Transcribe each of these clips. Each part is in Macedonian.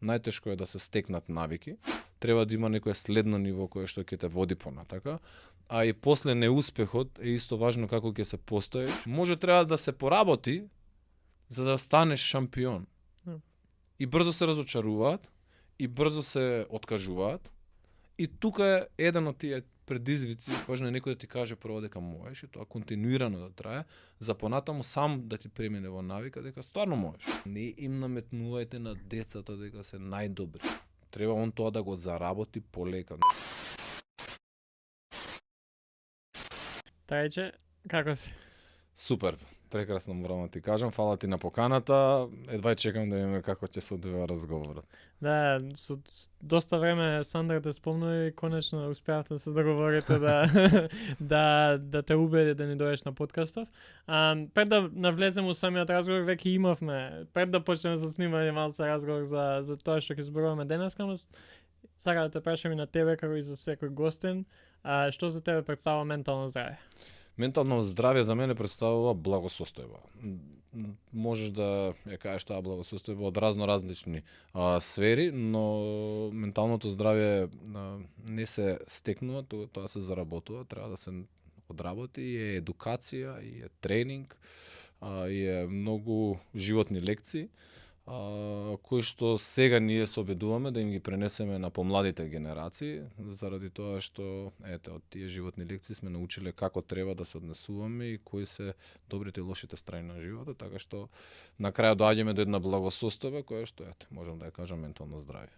најтешко е да се стекнат навики. Треба да има некое следно ниво кое што ќе те води понатака. А и после неуспехот е исто важно како ќе се постоиш. Може треба да се поработи за да станеш шампион. И брзо се разочаруваат, и брзо се откажуваат. И тука е еден од тие предизвици, важно е некој да ти каже прво дека можеш, и тоа континуирано да трае, за понатаму сам да ти премине во навика дека стварно можеш. Не им наметнувајте на децата дека се најдобри. Треба он тоа да го заработи полека. Тајче, како си? Супер, прекрасно морам да ти кажам, фала ти на поканата, едва чекам да видиме како ќе се одвива разговорот. Да, со доста време Сандра те спомна и конечно успеавте да се договорите да те убеди да ни дојдеш на подкастов. Пред да навлезем во самиот разговор, веќе имавме, пред да почнеме со снимање малце разговор за тоа што ќе зборуваме денеска, но сакам да те прашам и на тебе како и за секој гостин, што за тебе представува ментално здравје? Ментално здравје за мене представува благосостојба. Можеш да ја кажеш таа благосостојба од различни сфери, но менталното здравје не се стекнува, тоа се заработува, треба да се одработи, и е едукација, и е тренинг, и е многу животни лекции, кои што сега ние се обидуваме да им ги пренесеме на помладите генерации, заради тоа што од тие животни лекции сме научиле како треба да се однесуваме и кои се добрите и лошите страни на животот, така што на крај доаѓаме до една благосостојба која што можам да ја кажам ментално здравје.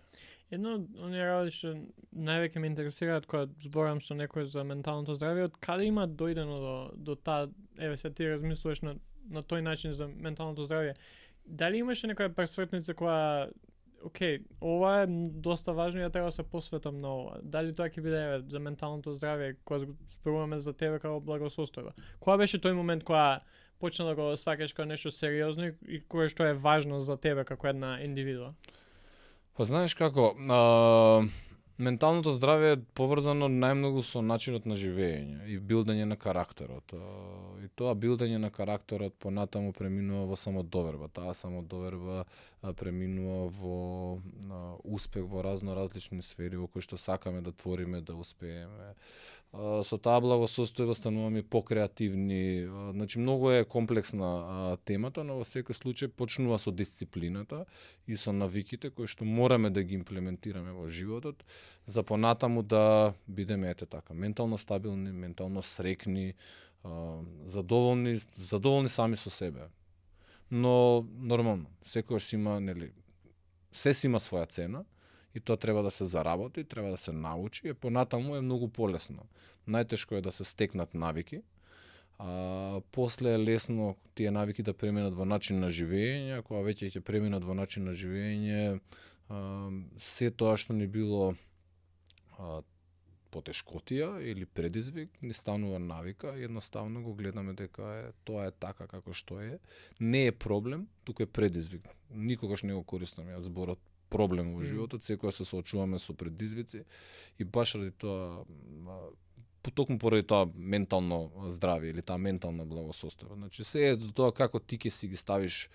Едно од оние работи што највеќе ме интересираат кога зборам со некој за менталното здравје, од каде има дојдено до таа, еве се ти размислуваш на тој начин за менталното здравје. Дали имаше некоја пресвртница која, окей, ова е доста важно и ја треба да се посветам на ова. Дали тоа ќе биде за менталното здравје, кога зборуваме за тебе како благосостојба? Која беше тој момент кога почна да го сваќаш како нешто сериозно и кое што е важно за тебе како една индивидуа? Па знаеш како, менталното здравје е поврзано најмногу со начинот на живење и билдање на карактерот. И тоа билдање на карактерот понатаму преминува во самодоверба. Таа самодоверба преминува во успех во различни сфери во кои што сакаме да твориме, да успееме. Со таа благосостојба стануваме покреативни. Значи многу е комплексна темата, но во секој случај почнува со дисциплината и со навиките кои што мораме да ги имплементираме во животот, за понатаму да бидеме така ментално стабилни, ментално срекни, задоволни сами со себе. Но нормално, секојаш си има, се си има своја цена и тоа треба да се заработи, треба да се научи, и понатаму е многу полесно. Најтешко е да се стекнат навики, после е лесно тие навики да преминат во начин на живење, а кога веќе ќе преминат во начин на живење, се тоа што ни било потешкотија или предизвик, ни станува навика, едноставно го гледаме дека тоа е така како што е. Не е проблем, туку е предизвик. Никогаш не го користам ја зборот проблем во животот, секоја се соочуваме со предизвици и баш ради тоа, токму поради тоа ментално здравје или таа ментална благосостојба. Значи се е до тоа како ти ќе си ги ставиш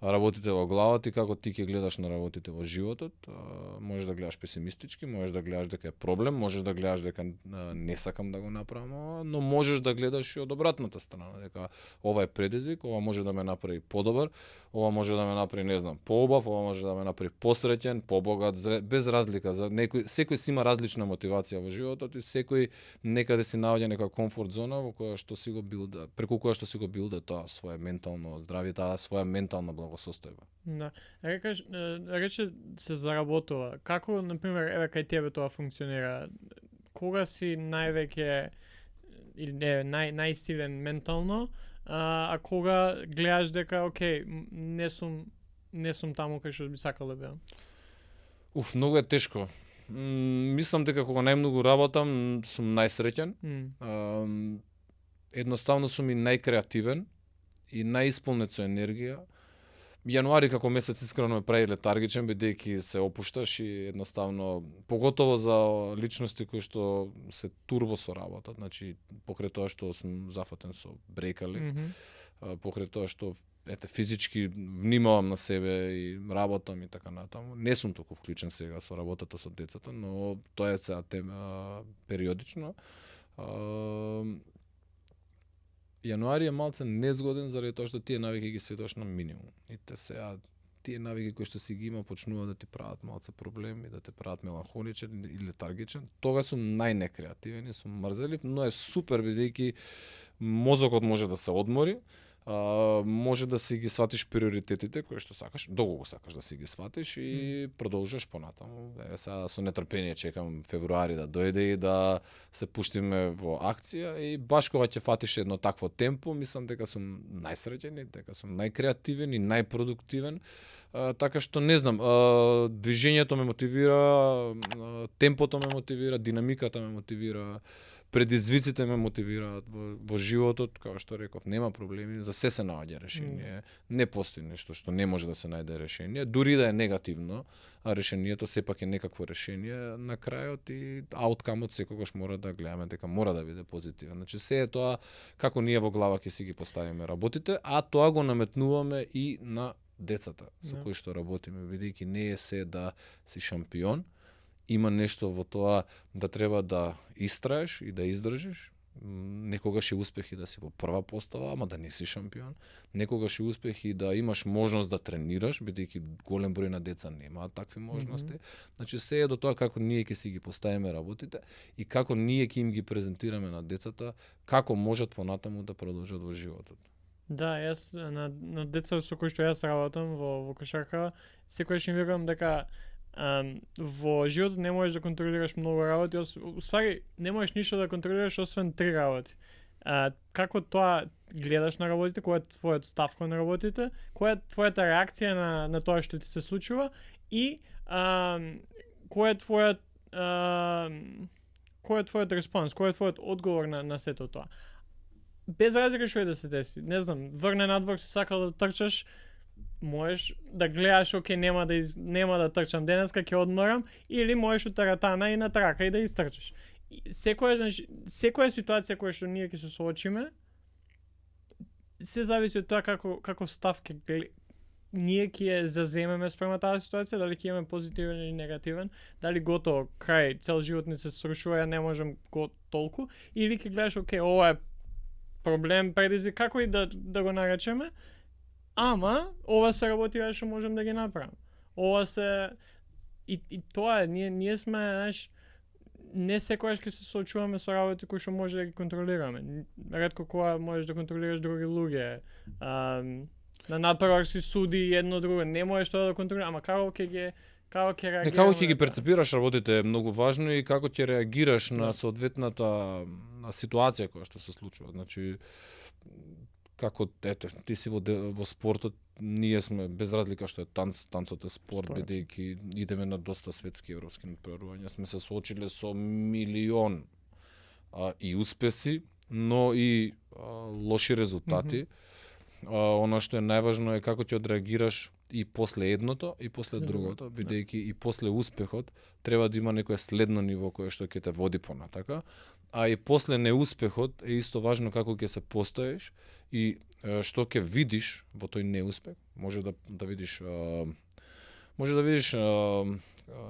работите во главата и како ти ќе гледаш на работите во животот. Можеш да гледаш песимистички, можеш да гледаш дека е проблем, можеш да гледаш дека не сакам да го направам ова, но можеш да гледаш и од обратната страна, дека ова е предизвик, ова може да ме направи подобар, ова може да ме направи, не знам, поубав, ова може да ме направи посреќен, побогат, без разлика. За секој си има различна мотивација во животот и секој некаде си наоѓа нека комфорт зона во која што си го билда, преку која што си го билда тоа свое ментално здравје, таа своја ментална благосостојба. Да. Рече се заработува. Како, например, еве кај тебе тоа функционира? Кога си највеќе или најсилен ментално, а кога гледаш дека окей, не сум таму кај што би сакал да бидам? Многу е тешко. Мислам дека кога најмногу работам сум најсреќен. Едноставно сум и најкреативен и најисполнет со енергија. Јануари како месец искрено ме прави летаргичен, бидејќи се опушташ и едноставно, поготово за личности кои што се турбо со работа, значи покрај тоа што сум зафатен со брекали, покрај тоа што физички внимавам на себе и работам и така натаму. Не сум толку вклучен сега со работата со децата, но тоа е сега периодично. Јануари е малце незгоден заради тоа што тие навики ги сведуваш на минимум. И сега тие навики кои што си ги има почнуваат да ти прават малце проблеми, да те прават меланхоличен или летаргичен. Тога сум најнекреативен и сум мрзелив, но е супер бидејќи мозокот може да се одмори. Може да си ги сватиш приоритетите кои што сакаш, долго сакаш да си ги сватиш и продолжиш понатаму. Сега со нетрпение чекам февруари да дојде и да се пуштиме во акција и баш кога ќе фатиш едно такво темпо, мислам дека сум најсреќен и дека сум најкреативен и најпродуктивен. Така што не знам, движењето ме мотивира, темпото ме мотивира, динамиката ме мотивира, предизвиците ме мотивираат во животот, како што реков, нема проблеми, за се наоѓа решение. Не постои нешто што не може да се најде решение, дури да е негативно, а решението сепак е некакво решение на крајот и ауткамот секогаш мора да гледаме дека мора да биде позитивен. Значи се е тоа како ние во глава ќе си ги поставиме работите, а тоа го наметнуваме и на децата со кои што работиме, бидејќи не е се да си шампион. Има нешто во тоа да треба да истраеш и да издржиш. Некогаш е успех и да си во прва постава, ама да не си шампион. Некогаш е успех и да имаш можност да тренираш, бидејќи голем број на деца немаат такви можности. Значи се е до тоа како ние ќе си ги поставиме работите и како ние ќе им ги презентираме на децата, како можат понатаму да продолжат во животот. Да, јас на деца со кои што јас работам во кошарка, секогаш им викам дека во животот не можеш да контролираш многу работи, уствари не можеш ништо да контролираш освен 3 работи. Како тоа гледаш на работите, кој е твојот став кон работите, која е твојата реакција на тоа што ти се случува и кој е твојот респонс, кој е твојот одговор на сето тоа. Без разлика што е да се деси, не знам, врне надвор си сакал да трчаш, можеш да гледаш, оке, нема да трчам денеска, ќе одморам, или можеш у тератана и на трака и да истрчаш. Секоја ситуација која што ние ќе се соочиме, се зависи од тоа каков став ние ќе заземеме спрема таа ситуација, дали ќе имаме позитивен или негативен, дали готово крај цел живот ни се срушува, ја не можам толку, или ќе гледаш, оке, ова е проблем, предизвик, како и да го наречеме, ама ова се работи што можем да ги направам. Ова се и тоа е, ние сме, знаеш, не секогаш ќе се соочуваме со работи кои што може да ги контролираме. Ретко кога можеш да контролираш други луѓе. На надпревар си суди едно друго, не можеш тоа да контролираш, ама како ќе реагираш? Како ќе ги перцепираш работите е многу важно и како ќе реагираш на соодветната ситуација која што се случува. Значи како ти си во спортот, ние сме без разлика што е танцот е спорт, бидејќи идеме на доста светски европски натпреварувања, сме се соочиле со милион и успеси, но и лоши резултати. Она што е најважно е како ќе одреагираш и после едното и после другото, бидејќи и после успехот треба да има некое следно ниво кое што ќе те води понатака, а и после неуспехот е исто важно како ќе се поставиш и што ќе видиш во тој неуспех. Може да видиш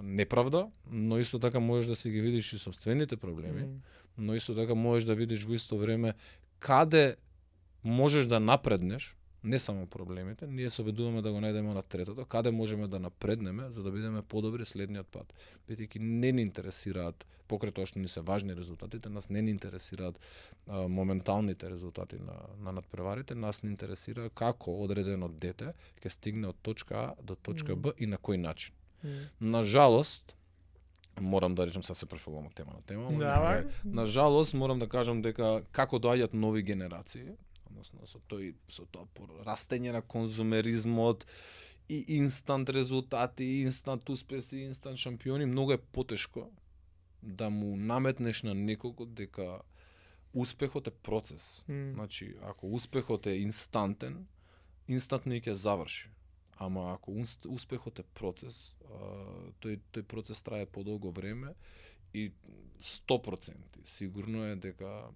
неправда, но исто така можеш да си ги видиш и собствените проблеми, но исто така можеш да видиш во исто време каде можеш да напреднеш, не само проблемите, ние се обидуваме да го најдеме на третото, каде можеме да напреднеме за да бидеме подобри следниот пат. Бидејќи не ни интересираат, покрај тоа што ни се важни резултатите, нас не ни интересираат моменталните резултати на надпреварите, нас ни интересира како одредено дете ќе стигне од точка А до точка Б и на кој начин. На жалост, морам да речем, се префрлам од тема на тема, на жалост морам да кажам дека како доаѓаат нови генерации, односно со тоа растење на конзумеризмот и инстант резултати, инстант успеси, инстант шампиони, многу е потешко да му наметнеш на некого дека успехот е процес. Значи, ако успехот е инстантен, инстантно ќе заврши. Ама ако успехот е процес, тој процес трае подолго време и 100% сигурно е дека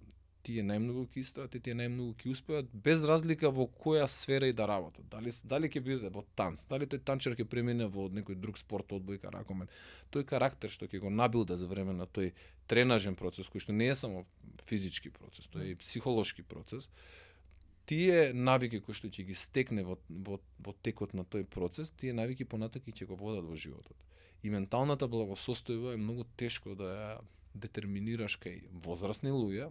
тие најмногу ќе истраат и тие најмногу ќе успеат, без разлика во која сфера и да работат. Дали ќе биде во танц, дали тој танчер ќе премине во некој друг спорт, одбојка, ракомет. Тој карактер што ќе го набилда за време на тој тренажен процес, кој што не е само физички процес, тој е и психолошки процес. Тие навики кои што ќе ги стекне во текот на тој процес, тие навики понатаки ќе го водат во животот. И менталната благосостојба е многу тешко да ја детерминираш кај возрасни луѓе,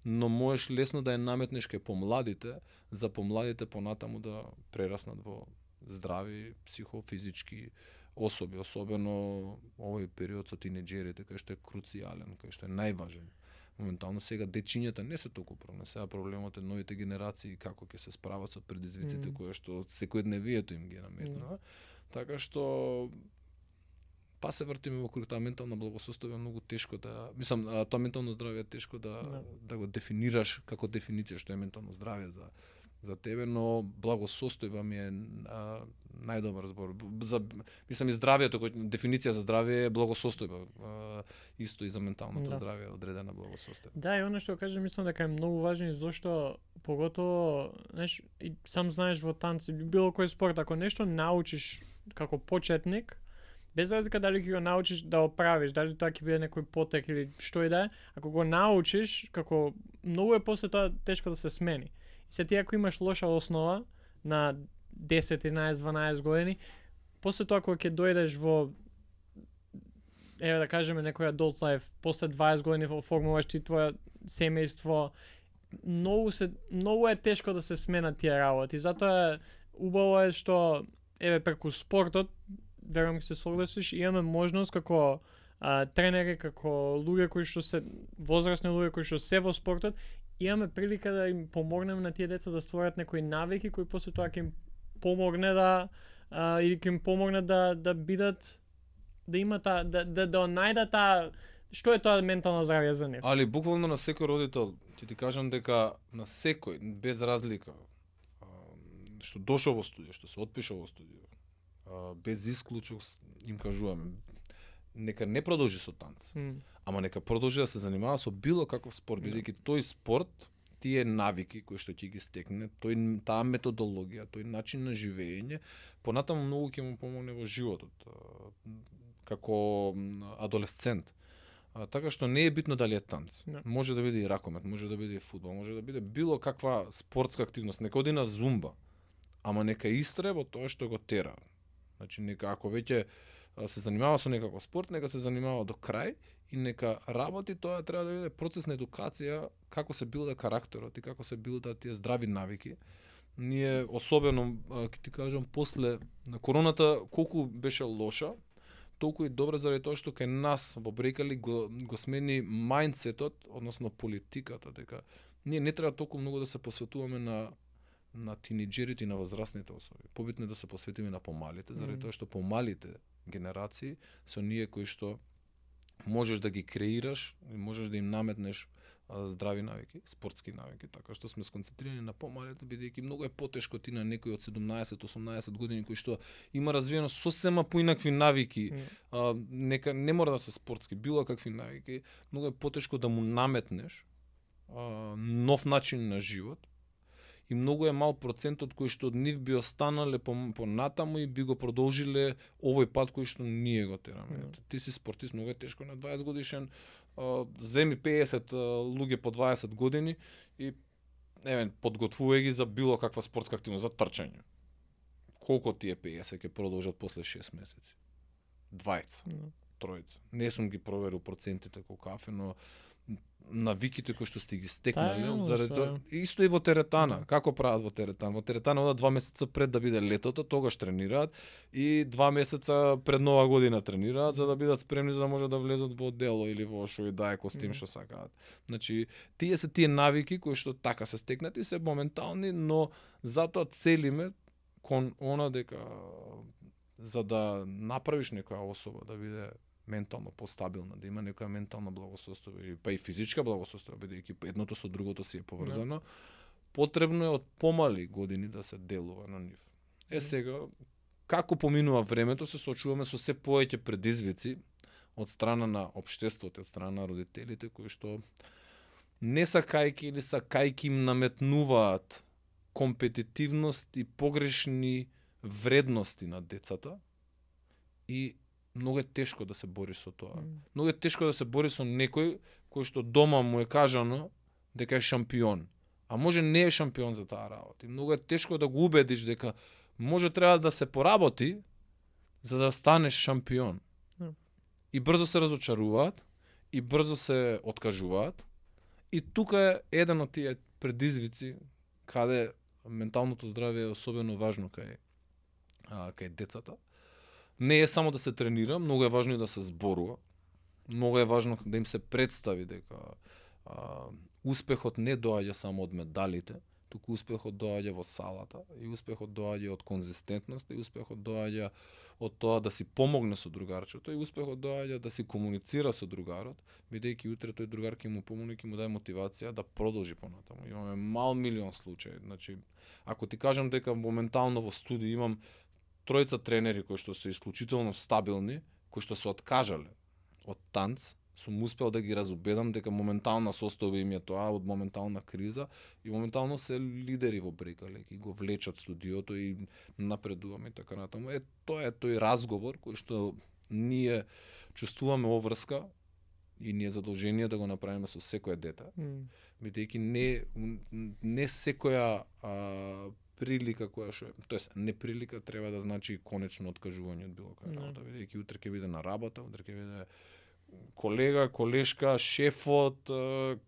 но можеш лесно да ја наметнеш кај помладите, за помладите понатаму да прераснат во здрави психофизички особи, особено овој период со тинеџерите, кај што е круцијален, кај што е најважен. Моментално сега дечињата не се толку проблем, сега проблемот е новите генерации како ќе се справат со предизвиците кои што секојдневието им ги наметнува. Така што па се вртиме во круг таа ментална благосостојба, многу тешко да, мислам, тоа ментално здравје е тешко да го дефинираш како дефиниција што е ментално здравје за тебе, но благосостојба ми е најдобар збор. Мислам и здравјето, дефиниција за здравје е благосостојба. Исто и за менталното здравје е одредена благосостојба. Да, и она што кажам, мислам дека е многу важно, зашто поготово, знаеш, и сам знаеш во танц или било кој спорт, ако нешто научиш како почетник, без разлика дали ќе го научиш да го правиш, дали тоа ќе биде некој потек или што и да е, ако го научиш, како многу е после тоа тешко да се смени. И се ти ако имаш лоша основа на 10, 11, 12 години, после тоа кога ќе дојдеш во еве да кажеме некој adult life, после 20 години формуваш ти твоја семејство, многу е тешко да се сменат тие работи. Затоа е убаво е што еве преку спортот, верувам ќе се согласиш, имаме можност како тренери, како луѓе кои што се возрастни луѓе кои што се во спортот, имаме прилика да им помогнеме на тие деца да створат некои навики кои после тоа ќе им помогне или ќе им помогне да бидат, да имат да најдат што е тоа ментално здравје за нив. Али буквално на секој родител ќе ти кажам дека на секој без разлика што дошол во студио, што се отпишал во студио, без исклучок им кажуваме нека не продолжи со танц. Ама нека продолжи да се занимава со било каков спорт, бидејќи тој спорт, тие навики кои што ќе ги стекне, таа методологија, тој начин на живење, понатаму многу ќе му помогне во животот како адолесцент. Така што не е битно дали е танц. Може да биде и ракомет, може да биде и фудбал, може да биде било каква спортска активност, нека оди на зумба, ама нека истре во тоа што го тера. Значи нека ако веќе се занимава со некаков спорт, нека се занимава до крај и нека работи, тоа треба да биде процес на едукација, како се билда карактерот и како се билда тие здрави навики. Ние особено, ќе ти кажам, после на короната колку беше лоша, толку и добре заради тоа што кај нас во Брекали го смени мајндсетот, односно политиката, дека ние не треба толку многу да се посветуваме на тинеџерите и на возрастните особи. Побитно е да се посветиме на помалите, заради тоа што помалите генерации се оние кои што можеш да ги креираш и можеш да им наметнеш здрави навики, спортски навики, така што сме сконцентрирани на помалите, бидејќи многу е потешко ти на некој од 17-18 години кој што има развиено сосема поинакви навики, нека не мора да се спортски, било какви навики, многу е потешко да му наметнеш нов начин на живот. И многу е мал процентот кои што од нив би останале понатаму и би го продолжиле овој пат кој што ние го тераме. Ти си спортист, многу е тешко на 20 годишен, земи 50 луѓе по 20 години и подготвувај ги за било каква спортска активност, за трчање. Колку тие 50 ќе продолжат после 6 месеци? 20, 3. Не сум ги проверил процентите колку кафе, но навиките кои што сте ги стекнале, заради тоа исто и во теретана. Како прават во теретана? Во теретана одат 2 месеца пред да биде летото, тогаш тренираат и 2 месеца пред Нова година тренираат за да бидат спремни за да може да влезат во дело или во што и да е костим што сакаат. Значи, тие навики кои што така се стекнати се моментални, но затоа целиме кон она дека за да направиш некоја особа да биде ментално постабилна, да има некоја ментална благосостојба, па и физичка благосостојба, бидејќи едното со другото си е поврзано, потребно е од помали години да се делува на нив. Сега, како поминува времето, се соочуваме со се повеќе предизвици од страна на општеството, од страна на родителите, кои што не сакајки или сакајки им наметнуваат компетитивност и погрешни вредности на децата и многу е тешко да се бори со тоа. Многу е тешко да се бори со некој кој што дома му е кажано дека е шампион, а може не е шампион за таа работа. И многу е тешко да го убедиш дека може треба да се поработи за да станеш шампион. И брзо се разочаруваат, и брзо се откажуваат. И тука е еден од тие предизвици каде менталното здравје е особено важно кај децата. Не е само да се тренира, многу е важно и да се зборува. Многу е важно да им се представи дека успехот не доаѓа само од медалите, туку успехот доаѓа во салата, и успехот доаѓа од конзистентност, и успехот доаѓа од тоа да си помогне со другарчето, и успехот доаѓа да си комуницира со другарот, бидејќи утре тој другар ќе му помогне, ќе му даде мотивација да продолжи понатаму. Имаме мал милион случаи. Значи, ако ти кажам дека моментално во студија имам тројца тренери кои што се исклучително стабилни, кои што се откажале од танц, сум успел да ги разубедам дека моментална состојба им е тоа, од моментална криза, и моментално се лидери во брейкалек и го влечат студиото и напредуваме и така натаму. Тоа е тој разговор кој што ние чувствуваме обврска и ние задолжение да го направиме со секое дете. Бидејќи не секоја прилика која што, тоест неприлика треба да значи конечно откажување од било која работа, бидејќи утре ќе биде на работа, утре ќе биде колега, колешка, шефот,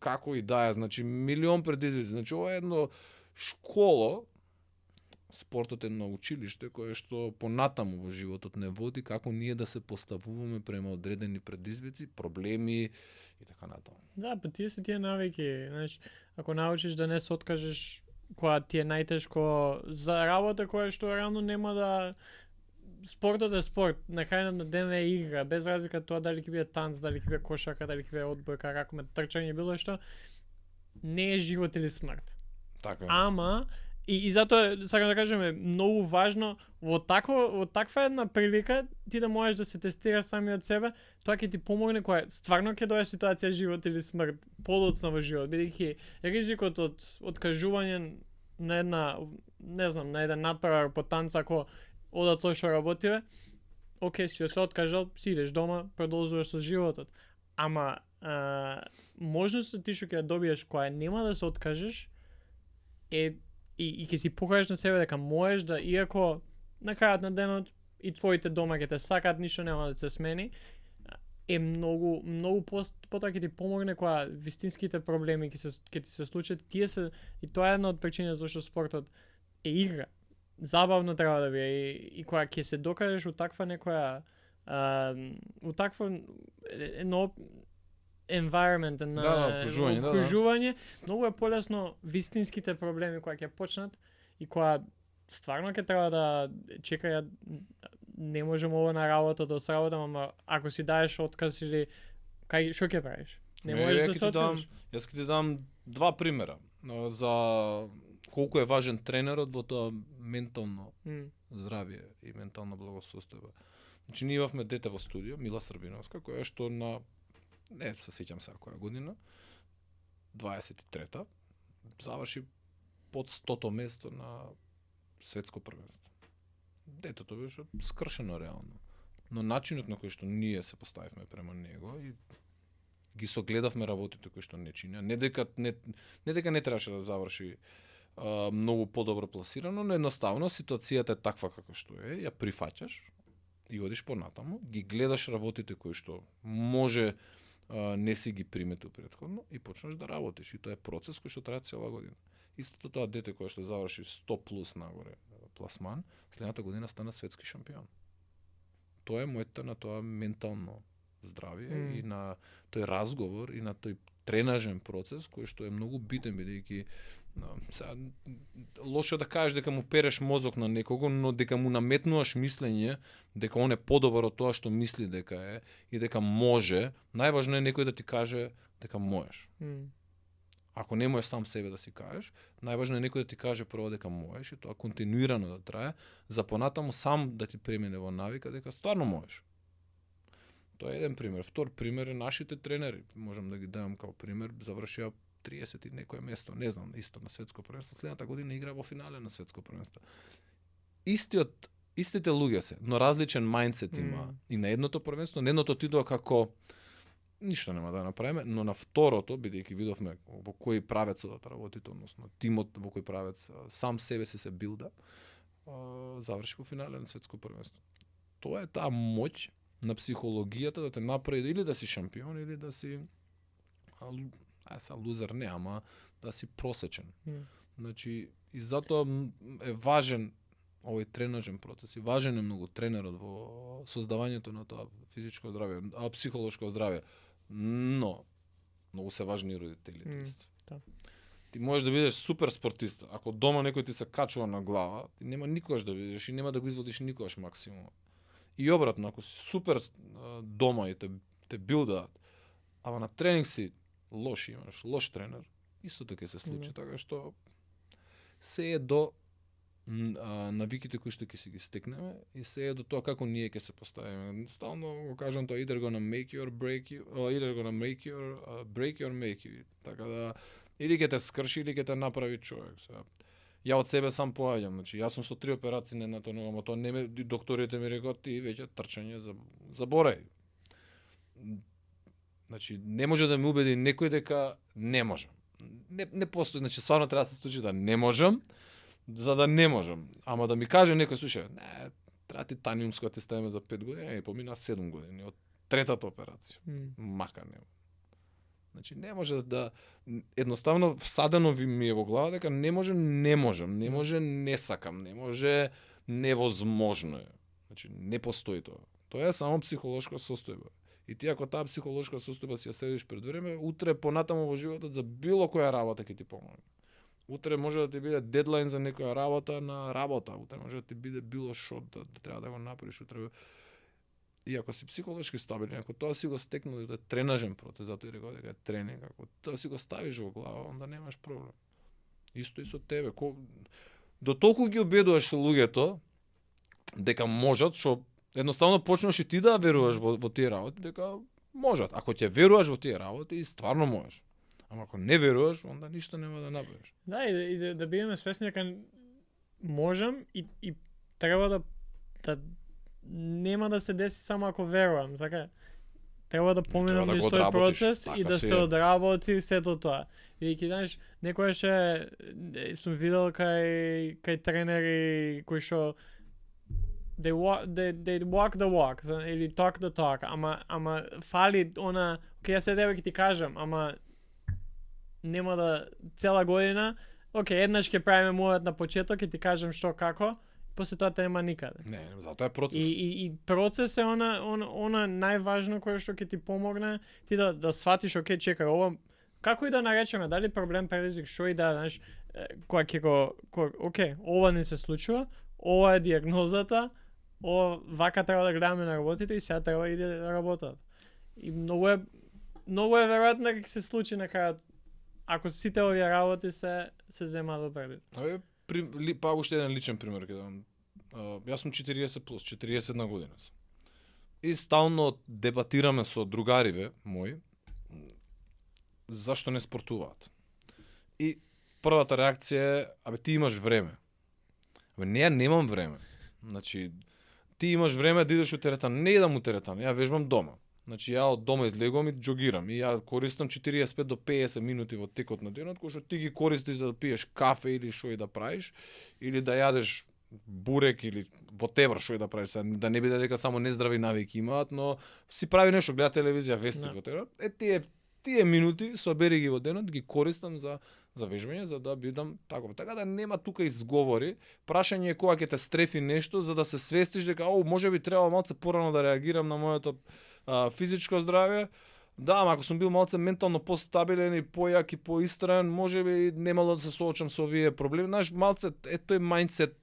како и да е, значи милион предизвици. Значи ова е едно школа, спортот е едно училиште кое што понатаму во животот не води како ние да се поставуваме према одредени предизвици, проблеми и така натаму. Да, па тие се тие навики, значи ако научиш да не се откажеш кога ти е најтешко за работа која што рано нема да спортот е спорт, на крајот на ден е игра, без разлика тоа дали ќе биде танц, дали ќе биде кошарка, дали ќе биде одбојка, ракомет, трчање, било што, не е живот или смрт. Така. Ама и затоа сакам да кажем е многу важно во таква една прилика ти да можеш да се тестираш самиот себе, тоа ќе ти помогне кога стварно ќе дојде ситуација живот или смрт, подоцна во живот, бидејќи ризикот од откажување на една, не знам, на еден натпревар по танц ако одат лошо работиве, окей, си се откажал, си идеш дома, продолжуваш со животот. Ама можноста ти што ќе добиеш која нема да се откажеш е и ќе си покажеш на себе дека можеш да, иако на крајот на денот и твоите дома ќе те сакаат, ништо нема да се смени, е многу потоа ќе ти помогне кога вистинските проблеми ќе ти се случат. И тоа е една од причините зашто спортот е игра. Забавно треба да биде и кога ќе се докажеш у таква некоја у такво едно environment на окружување, многу е полесно вистинските проблеми кога ќе почнат и кога стварно ќе треба да чекаја, не можам ово на работа да сработам, ама ако си даеш отказ или кај што ќе правиш? Не можеш да се откажеш. Јас ќе ти дам два примера за колку е важен тренерот во тоа ментално здравје и ментална благосостојба. Значи ние имавме дете во студио, Мила Србиновска, која што на не се сеќам сега која година, 23-та, заврши под 100-то место на светско првенство. Детето беше скршено реално. Но начинот на кој што ние се поставивме према него и ги согледавме работите кои што не чинеа, не дека не требаше да заврши многу подобро пласирано, но едноставно ситуацијата е таква како што е, ја прифаќаш и одиш понатаму, ги гледаш работите кои што може не си ги приметил претходно и почнеш да работиш. И тоа е процес кој што трае цела година. Истото тоа дете кое што заврши 100 плюс нагоре пласман, следната година стана светски шампион. Тоа е моето на тоа ментално здравје и на тој разговор и на тој тренажен процес кој што е многу битен, бидејќи лошо да кажеш дека му переш мозок на некого, но дека му наметнуваш мислење дека он е подобар од тоа што мисли дека е и дека може, најважно е некој да ти каже дека можеш. Ако не можеш сам себе да си кажеш, најважно е некој да ти каже прво дека можеш и тоа континуирано да трае, за понатаму сам да ти премине во навика дека стварно можеш. Тоа е еден пример. Втор пример е нашите тренери. Можам да ги дадам као пример. Завршија 30 и некое место, не знам, исто на светско првенство, следната година игра во финале на светско првенство. Истите луѓе се, но различен мајндсет има и на едното првенство, на едното ти како ништо нема да направиме, но на второто, бидејќи видовме во кој правец да работите, односно тимот во кој правец сам себе се билда, заврши во финале на светско првенство. Тоа е таа моќ на психологијата да те направи или да си шампион или да си лузер не, ама да си просечен. Значи и затоа е важен овој тренажен процес и важен е многу тренерот во создавањето на тоа физичко здравје, психолошко здравје. Но многу се важни и родителите исто. Ти можеш да бидеш супер спортист, ако дома некој ти се качува на глава, ти нема никогаш да бидеш и нема да го изводиш никогаш максимум. И обратно, ако си супер дома и те билдаат, ама на тренинг си лош, имаш лош тренер, исто така се случи, така што се е до навиките кои што ќе си ги стекнеме и се е до тоа како ние ќе се поставиме. Стално го кажам тоа, either gonna make you or break you, or either gonna make you or break you or make you. Така да или ќе те скрши или ќе те направи човек. Ја од себе сам поаѓам, значи јас сум со 3 операции на едната нога, но тоа не ме докторите ми рекоа ти веќе трчање заборај. Значи не може да ме убеди некој дека не можам. Не постои, значи стварно треба да се случи да не можам, за да не можам. Ама да ми каже некој, слушај, не, треба титаниумска ти ставиме за 5 години, помина 7 години од третата операција. Мака не. Значи не може да едноставно всадено ми е во глава дека не можам, не сакам, не може, невозможно е. Значи не постои тоа. Тоа е само психолошка состојба. И ти ако таа психолошка состојба си ја следиш пред време, утре понатаму во животот за било која работа ќе ти помогне. Утре може да ти биде дедлайн за некоја работа на работа, утре може да ти биде било што да треба да го направиш утре. И ако си психолошки стабилен, ако тоа си го стекнал да тренажен процес, затоа и рекол дека е тренинг, ако тоа си го ставиш во глава, онда немаш проблем. Исто и со тебе. До толку ги обедуваш луѓето дека можат, што едноставно почнеш и ти да веруваш во тие работи, дека можат. Ако ќе веруваш во тие работи, и стварно можеш. Ама ако не веруваш, онда ништо нема да направиш. Да, и да бидеме свесни дека можам и треба да нема да се деси само ако верувам, така? Треба да поминам низ тој процес и да се одработи сето тоа. И ќе знаеш, некојаш сум видел кај тренери кои што they walk the walk или talk the talk, ама фали она, јас тебе ќе ти кажам, ама нема да цела година, еднаш ќе правиме мојот на почеток и ти кажам што како, после тоа нема никаде. Не, затоа е процес. И процес е она најважно кое што ќе ти помогне ти да сватиш, чекај, ова како и да наречеме, дали проблем, предизвик, што и да, знаеш, кога ќе го ова не се случува, ова е дијагнозата, вака треба да гледаме на работите и сега треба и да работат. И многу е веројатно дека ќе се случи на крајот, ако сите овие работи се зема до предвид. Па уште еден личен пример ќе дам. Јас сум 40 плюс, 41 година сум. И стално дебатираме со другариве мои зашто не спортуваат. И првата реакција е, ти имаш време. Не, немам време. Значи, ти имаш време да идеш у теретан. Не идам у теретан, ја вежбам дома. Значи, ја од дома излегувам и џогирам. И ја користам 45 до 50 минути во текот на денот, кој што ти ги користиш за да пиеш кафе или што и да правиш, или да јадеш бурек или whatever што и да правиш, да не биде дека само нездрави навики имаат, но си прави нешто, гледа телевизија, вести, whatever. Тие минути собери ги во денот, ги користам за вежбање, за да бидам таков. Така да нема тука изговори. Прашање е кога ќе те стрефи нешто, за да се свестиш дека можеби треба малце порано да реагирам на моето физичко здравје. Да, ама ако сум бил малце ментално постабилен и појак и поистраен, можеби немало да се соочам со овие проблеми. Знаеш, малце тој мајндсет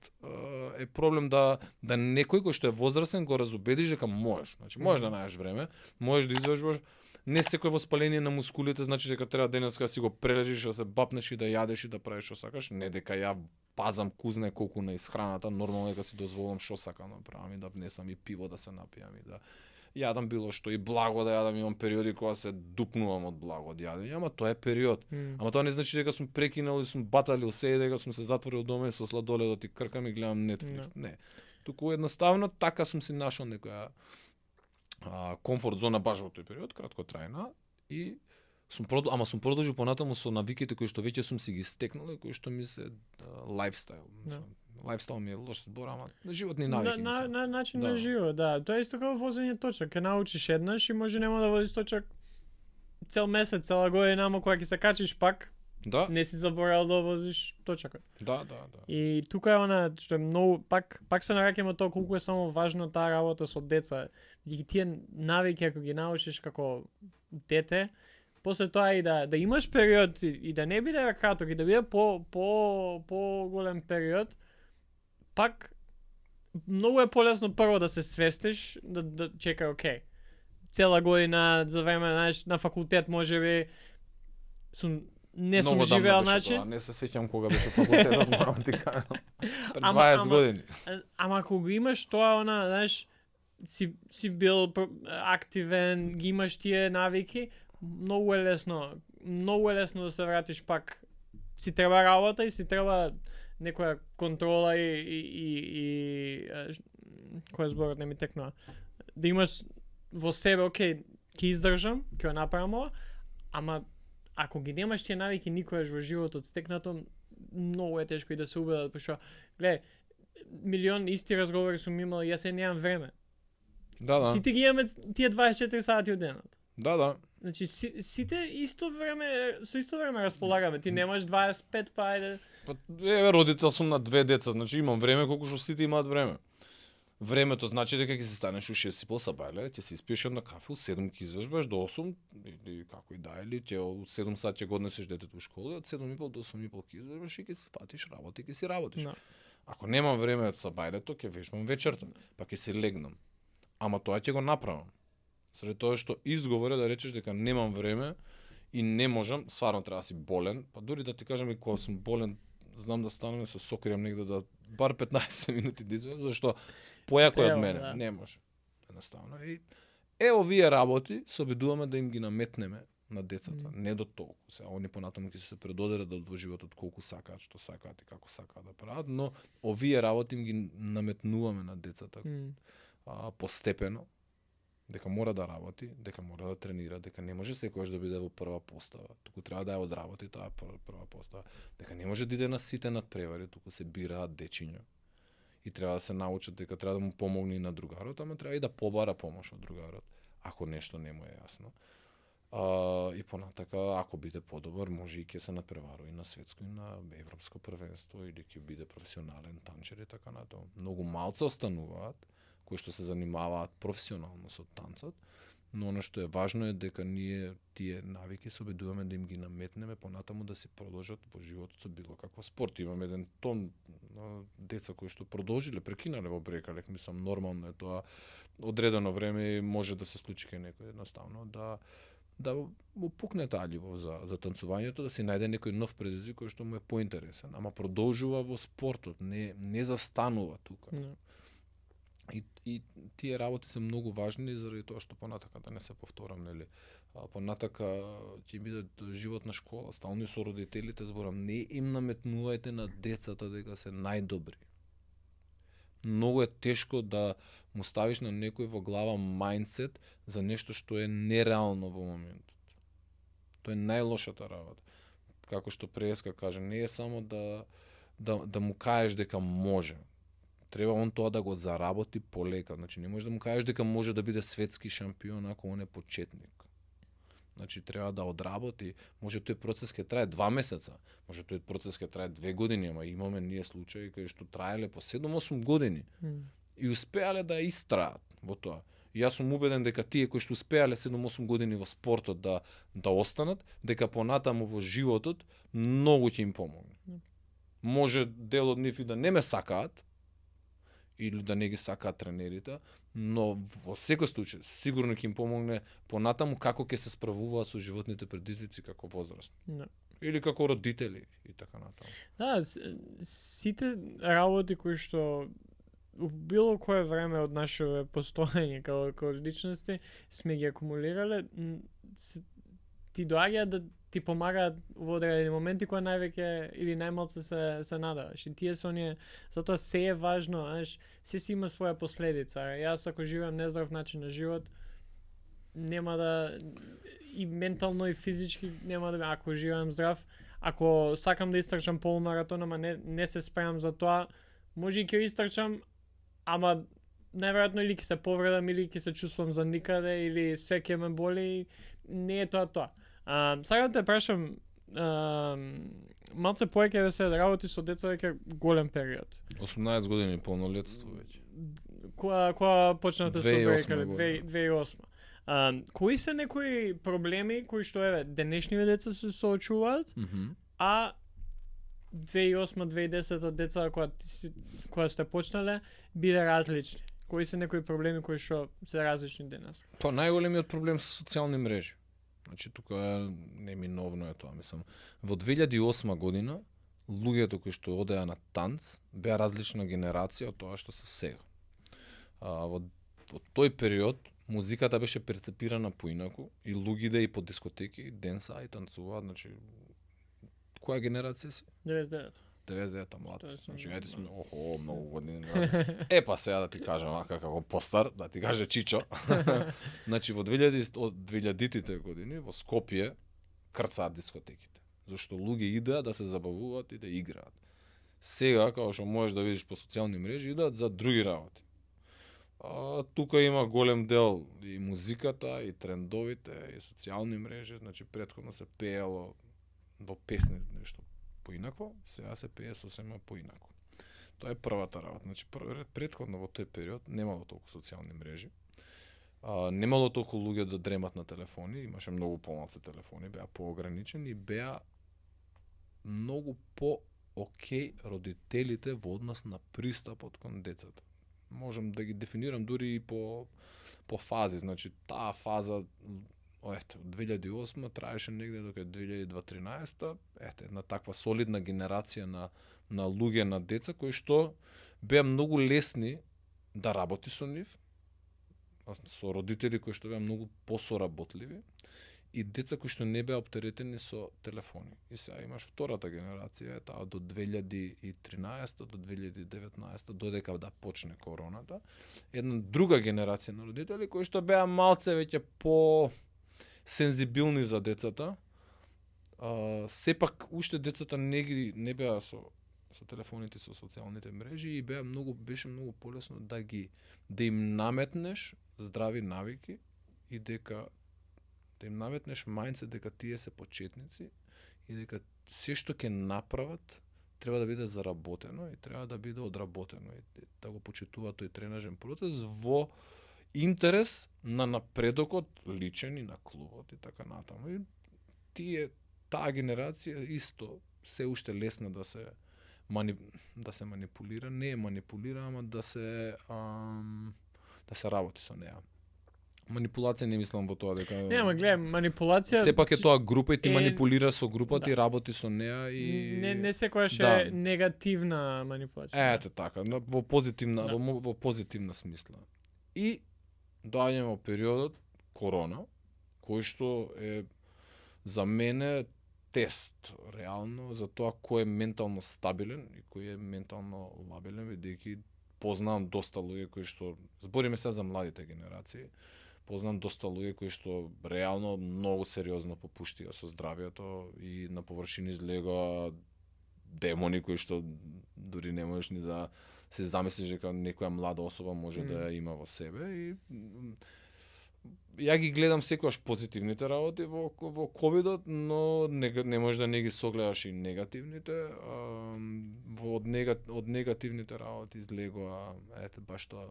е проблем да некој кој што е возрасен го разубедиш дека можеш. Значи можеш да најдеш време, можеш да извежбаш. Не секој воспаление на мускулите значи дека треба денеска да си го прележиш, да се бапнеш и да јадеш и да правиш што сакаш. Не дека ја пазам кузне колку на исхраната, нормално дека си дозволам што сакам да правам и да внесам и пиво да се напијам и да јадам било што и благо да јадам, имам периоди кога се дупнувам од благо од јадење, ама тоа е период. Ама тоа не значи дека сум прекинал и сум баталил се и дека сум се затворил дома и со сладоледот и кркам и гледам Netflix. Не. Туку едноставно така сум си нашол некоја комфорт зона баш во тој период, кратко трајна и сум продолжил понатаму со навиките кои што веќе сум си ги стекнал и кои што ми се лајфстайл. Лајфстайл ми е лош збор, ама животни навики. Начин на живот, да. Тоа е исто како возење точак. Ке научиш еднаш и може нема да возиш точак цел месец, цела година, ама кога ќе се качиш пак, не си заборал да возиш точакот. Да. И тука е она што е многу пак се нараќаме тоа колку е само важно таа работа со деца. И тие навики ако ги научиш како дете, после тоа и да имаш период и да не биде краток и да биде по голем период, пак многу е полесно прво да се свестиш, да чекај, окей. Цела година за време, знаеш, на факултет можеби не сум живеел, значи. Не се сеќам кога беше факултетот, морам ти кажам. Пред 20 години. Ама кога имаш тоа, знаеш, си бил активен, ги имаш тие навики, многу е лесно да се вратиш пак. Си треба работа и си треба некоја контрола и кој зборот не ми текнува. Да имаш во себе, окей, ќе издржам, ќе го направам ова, ама ако ги немаш тие навики никогаш во животот стекнато, многу е тешко и да се убедат, пошто гледај, милион исти разговори сум имал и јас немам време. Да. Сите ги имаме тие 24 сати од денот. Да. Значи сите со исто време располагаме. Ти немаш 25, па ајде. Родител сум на 2 деца, значи имам време колку што сите имаат време. Времето значи дека ќе се станеш у 6:30 сабајле, ќе се испиеш една кафе, у 7 ќе излежбаш до 8 или како и да, или ќе у 7 сати ќе го однесеш детето у школа и од 7:30 до 8:30 ќе излежбаш и ќе се фатиш работа и ќе си работиш. No. Ако немам време од сабајлето, ќе вежбам вечерта, па ќе се легнам. Ама тоа ќе го направам. Заради тоа што изговор е да речеш дека немам време и не можам, стварно треба да си болен, па дури да ти кажам и кога сум болен, знам да станам и се сокријам негде да бар 15 минути да изведам, зашто појако е од мене, да. Не може. Едноставно. И овие работи се обидуваме да им ги наметнеме на децата, не до толку. Сега они понатаму ќе се предодерат во животот колку сакаат, што сакаат и како сакаат да прават, но овие работи им ги наметнуваме на децата постепено, дека мора да работи, дека мора да тренира, дека не може секојаш да биде во прва постава, туку треба да ја одработи таа прва постава, дека не може да иде на сите надпревари, туку се бираат дечиња. И треба да се научат дека треба да му помогне и на другарот, ама треба и да побара помош од другарот, ако нешто не му е јасно. И понатака, ако биде подобар, може и ќе се надпреварува и на светско и на европско првенство или ќе биде професионален танчер и така натаму. Многу малце остануваат кои што се занимаваат професионално со танцот, но она што е важно е дека ние тие навики се обидуваме да им ги наметнеме понатаму да се продолжат во животот со било каква спорт. Имаме еден тон деца кои што продолжиле, прекинале во брекалек, мислам нормално е тоа, одредено време може да се случи кај некој едноставно да му пукне таа љубов за танцувањето, да си најде некој нов предизвик кој што му е поинтересен, ама продолжува во спортот, не застанува тука. No. И тие работи се многу важни заради тоа што понатака да не се повторам, нели? Понатака ќе биде животна школа, стално и со родителите зборам, не им наметнувајте на децата дека се најдобри. Многу е тешко да му ставиш на некој во глава мајндсет за нешто што е нереално во моментот. Тоа е најлошата работа. Како што Преска каже, не е само да му кажеш дека може. Треба он тоа да го заработи полека. Значи не може да му кажеш дека може да биде светски шампион ако он е почетник. Значи треба да одработи, може тој процес ќе трае 2 месеца, може тој процес ќе трае 2 години, ама имаме ние случаи кај што траеле по 7-8 години. И успеале да истраат во тоа. И јас сум убеден дека тие кои што успеале 7-8 години во спортот да останат, дека понатаму во животот многу ќе им помогне. Може дел од нив и да не ме сакаат, или да не ги сакаат тренерите, но во секој случај сигурно ќе им помогне понатаму како ќе се справуваат со животните предизвици како возрастни. No. Или како родители и така натаму. Да, сите работи кои што у било кое време од наше постоење како личности сме ги акумулирале, ти доаѓаат да ти помагаат во одредени моменти кога највеќе или најмалце се надаваш. И тие се оние, затоа се е важно, знаеш, се си има своја последица. Јас ако живеам нездрав начин на живот, нема да и ментално и физички нема да, ако живеам здрав, ако сакам да истрчам полумаратон, ама не се спремам за тоа, може и ќе истрчам, ама најверојатно или ќе се повредам, или ќе се чувствувам за никаде, или све ќе ме боли, не е тоа. Сакам да те прашам, малце повеќе се работи со деца веќе голем период. 18 години полнолетство веќе. Кога почнавте со 2008 2008. Кои се некои проблеми кои што денешниве деца се соочуваат, а 2008-2010 деца кога сте почнале биде различни? Кои се некои проблеми кои што се различни денес? Па најголемиот проблем се социјални мрежи. Значи тука неминовно е тоа, мислам. Во 2008 година луѓето кои што одеа на танц беа различна генерација од тоа што се сега. Во тој период музиката беше перцепирана поинаку и луѓето и по дискотеки денса и танцуваат, значи која генерација си? 99-та млад. Значи ајде сме многу години. Па сега да ти кажам како постар, да ти каже Чичо. Значи во 2000-тите години во Скопје крцаат дискотеките. Зашто луѓе идеа да се забавуваат и да играат. Сега, како што можеш да видиш по социјални мрежи, идеат за други работи. Тука има голем дел и музиката, и трендовите, и социјални мрежи, значи претходно се пеело во песни нешто поинако, сега се пее сосема поинако. Тоа е првата работа. Значи претходно во тој период немало толку социјални мрежи. Немало толку луѓе да дремат на телефони, имаше многу помалку телефони, беа поограничени и беа многу по-окей родителите во однос на пристапот кон децата. Можам да ги дефинирам дури и по фази, значи таа фаза од 2008 траеше негде до 2013, една таква солидна генерација на луѓе, на деца кои што беа многу лесни да работи со нив, со родители кои што беа многу посоработливи и деца кои што не беа оптеретени со телефони. И сега имаш втората генерација, таа до 2013 до 2019, додека да почне короната, една друга генерација на родители кои што беа малце веќе по сензибилни за децата. Сепак уште децата не беа со телефоните, со социјалните мрежи и беше многу полесно да им наметнеш здрави навики и да им наметнеш мајндсет дека тие се почетници и дека се што ќе направат треба да биде заработено и треба да биде одработено и да го почитуваат тој тренажен процес во интерес на напредокот личен и на клубот и така натаму. И таа генерација исто се уште лесна да се манипулира, не е манипулира, ама да се работи со неа. Манипулација не мислам во тоа дека не, ама гледа, манипулација сепак е тоа група и ти манипулира со групата и работи со неа и не секогаш е негативна манипулација. Ете така, во позитивна смисла. И доаѓаме во периодот корона, кој што е за мене тест реално за тоа кој е ментално стабилен и кој е ментално лабилен, бидејќи познавам доста луѓе кои што збориме се за младите генерации. Познам доста луѓе кои што реално многу сериозно попуштија со здравието и на површини излегоа демони кои што дури не можеш ни да се замислиш дека некоја млада особа може да ја има во себе и ја ги гледам секогаш позитивните работи во ковидот, но не можеш да не ги согледаш и негативните. Од негативните работи излегоа баш тоа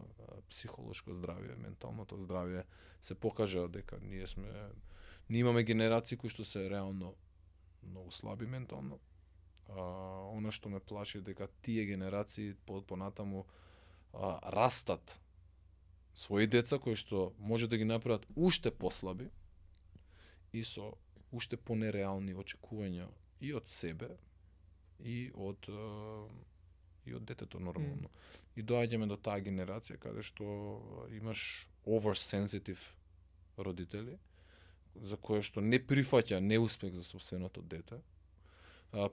психолошко здравје, менталното здравје се покажа дека ние имаме генерации кои што се реално многу слаби ментално. Она што ме плаши дека тие генерации понатаму растат своји деца кои што може да ги направат уште послаби и со уште понереални очекувања и од себе и од и од детето нормално. И доаѓаме до таа генерација каде што имаш oversensitive родители за кое што не прифаќа неуспех за сопственото дете.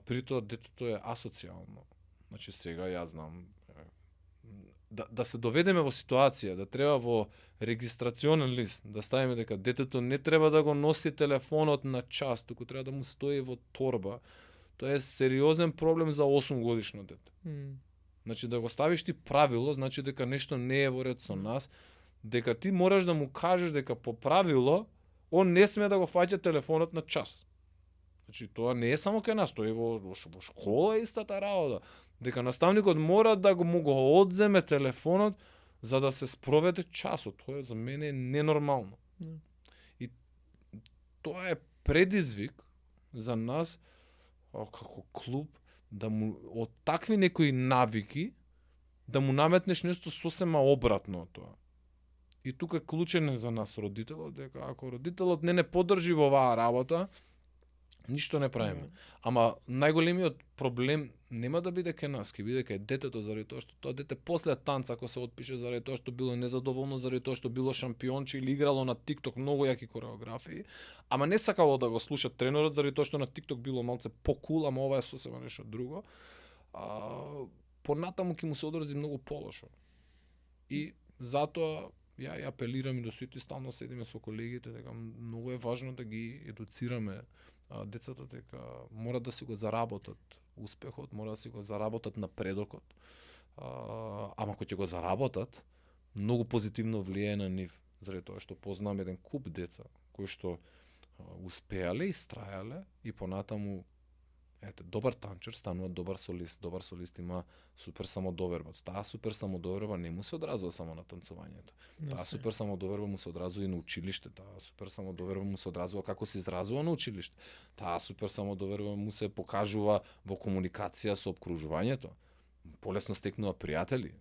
Притоа детето е асоцијално. Значи сега ја знам да се доведеме во ситуација да треба во регистрационен лист да ставиме дека детето не треба да го носи телефонот на час, туку треба да му стои во торба. Тоа е сериозен проблем за 8 годишно дете. Значи да го ставиш ти правило, значи дека нешто не е во ред со нас, дека ти мораш да му кажеш дека по правило он не сме да го фаќа телефонот на час. Значи тоа не е само кај нас, тоа е во школа истата работа. Дека наставникот мора да му го одземе телефонот за да се спроведе часот. Тоа за мене е ненормално. И тоа е предизвик за нас како клуб да му од такви некои навики да му наметнеш нешто сосема обратно од тоа. И тука е клучен за нас родителот, дека ако родителот не поддржи во оваа работа, ништо не правиме. Ама најголемиот проблем нема да биде кај нас, ќе биде кај детето, заради тоа што тоа дете после танца ако се отпише заради тоа што било незадоволно, заради тоа што било шампионче или играло на TikTok многу јаки кореографии, ама не сакало да го слуша тренерот заради тоа што на TikTok било малце покул, ама ова е сосема нешто друго. Понатаму ќе му се одрази многу полошо. И затоа ја апелирам и до сите, стално седиме со колегите дека многу е важно да ги едуцираме децата дека мора да си го заработат успехот, мора да си го заработат напредокот. Ама кога ќе го заработат, многу позитивно влијае на нив, заради тоа што познавам еден куп деца кои што успеале и страјале и понатаму добар танчер станува добар солист. Добар солист има супер самодоверба. Таа супер самодоверба не му се одразува само на танцувањето. Таа супер самодоверба му се одразува и на училиште. Таа супер самодоверба му се одразува како се изразува на училиште. Таа супер самодоверба му се покажува во комуникација со опкружувањето. Полесно стекнува пријатели,